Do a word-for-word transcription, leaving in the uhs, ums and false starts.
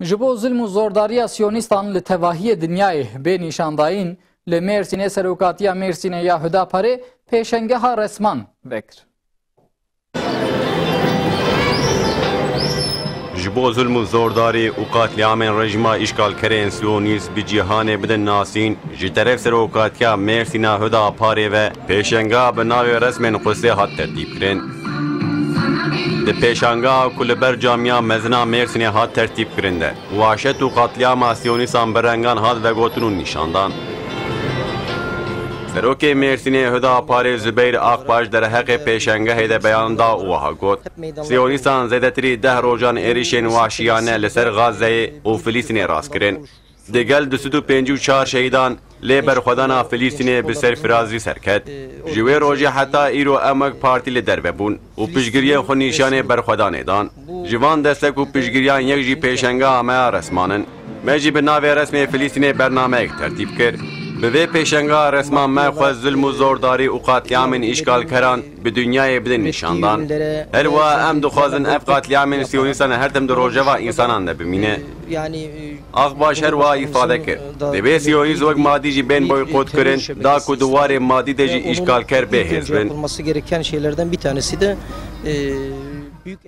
Ji bo zilm û zordariya siyonîstan li tevahiyê dinyayê bê nîşandayîn, li Mêrsînê serokatiya Mêrsînê ya Hudaparê pêşengeha resman vekir. Ji bo zulm û zordarî û qatlîamên rejîma îşgalkerên siyonîst bi cîhanê bidin nasîn, ji teref serokatiya Mêrsîna Huda Aparê ve pêşenga bi navê resmên Qudsê hat tertîb kirin. Di pêşangeha ku li ber camiya mezin a Mêrsînê hat tertîb kirin de, waşet û qatlîama siyonîstan bi rengan hat vegotin û nîşandan. Serokê Mêrsînê Huda Aparê Zubeyr Akbaş derheqê pêşengehê de beyan da û wiha got, Siyonîstan zêdetirî deh rojan êrişên wahşiyane li ser Gazeyê û Filîstînê rast kirin. Digel du sed û pêncî û çar şehîdan lê berxwedana Filîstînê bi serfirazî serket. Ji wê rojê heta îro em wek partî li derve bûn û piştgiriyên xwe nîşanê berxwedanê dan. Ji van destek û piştgiriyan yek jî pêşengeha me ya resman in. Me jî bi navê resmê Filîstînê bernameyek tertîb kir. Bi vê pêşengeha resman me xwest zulm û zordarî û qatlîamên îşgalkeran bi dinyayê bidin nîşandan. Her wiha em dixwazin ev qatlîamên siyonîstan her tim di rojeva însanan de bimîne. Akbaş her wiha îfade kir, divê siyonîst wek madî jî bên boykot kirin, da ku di warê madî de jî îşgalker bê hêz bin. Yapılması gereken şeylerden bir tanesi de, e, büyük